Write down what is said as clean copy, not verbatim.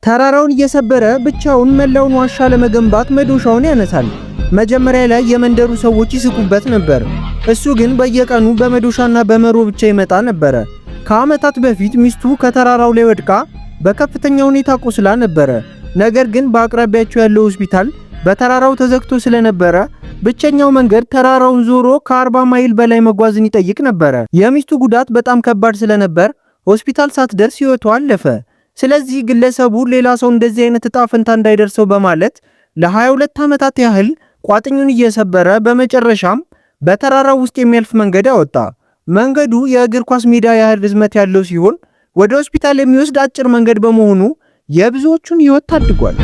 ተራራውን እየሰበረ ብቻውን መላውን ዋሻ ለመገንባት መዶሻውን ያነሳል። መጀመሪያ ላይ የመንደሩ ሰዎች ይስቁበት ነበር። እሱ ግን በየቀኑ በመዶሻና በመሮ ብቻ ይመጣ ነበረ። ከዓመታት በፊት ሚስቱ ከተራራው ላይ ወድቃ በከፍተኛ ሁኔታ ቆስላ ነበረ። ነገር ግን በአቅራቢያቸው ያለው ሆስፒታል በተራራው ተዘግቶ ስለነበረ ብቸኛው መንገድ ተራራውን ዞሮ ከ40 ማይል በላይ መጓዝን ይጠይቅ ነበረ። የሚስቱ ጉዳት በጣም ከባድ ስለነበር ሆስፒታል ሳትደርስ ሕይወቷ አለፈ። ስለዚህ ግለሰቡ ሌላ ሰው እንደዚህ አይነት እጣ ፈንታ እንዳይደርሰው በማለት ለ22 ዓመታት ያህል ቋጥኙን እየሰበረ በመጨረሻም በተራራው ውስጥ የሚያልፍ መንገድ አወጣ። መንገዱ የእግር ኳስ ሜዳ ያህል ርዝመት ያለው ሲሆን ወደ ሆስፒታል የሚወስድ አጭር መንገድ በመሆኑ የብዙዎቹን ሕይወት ታድጓል።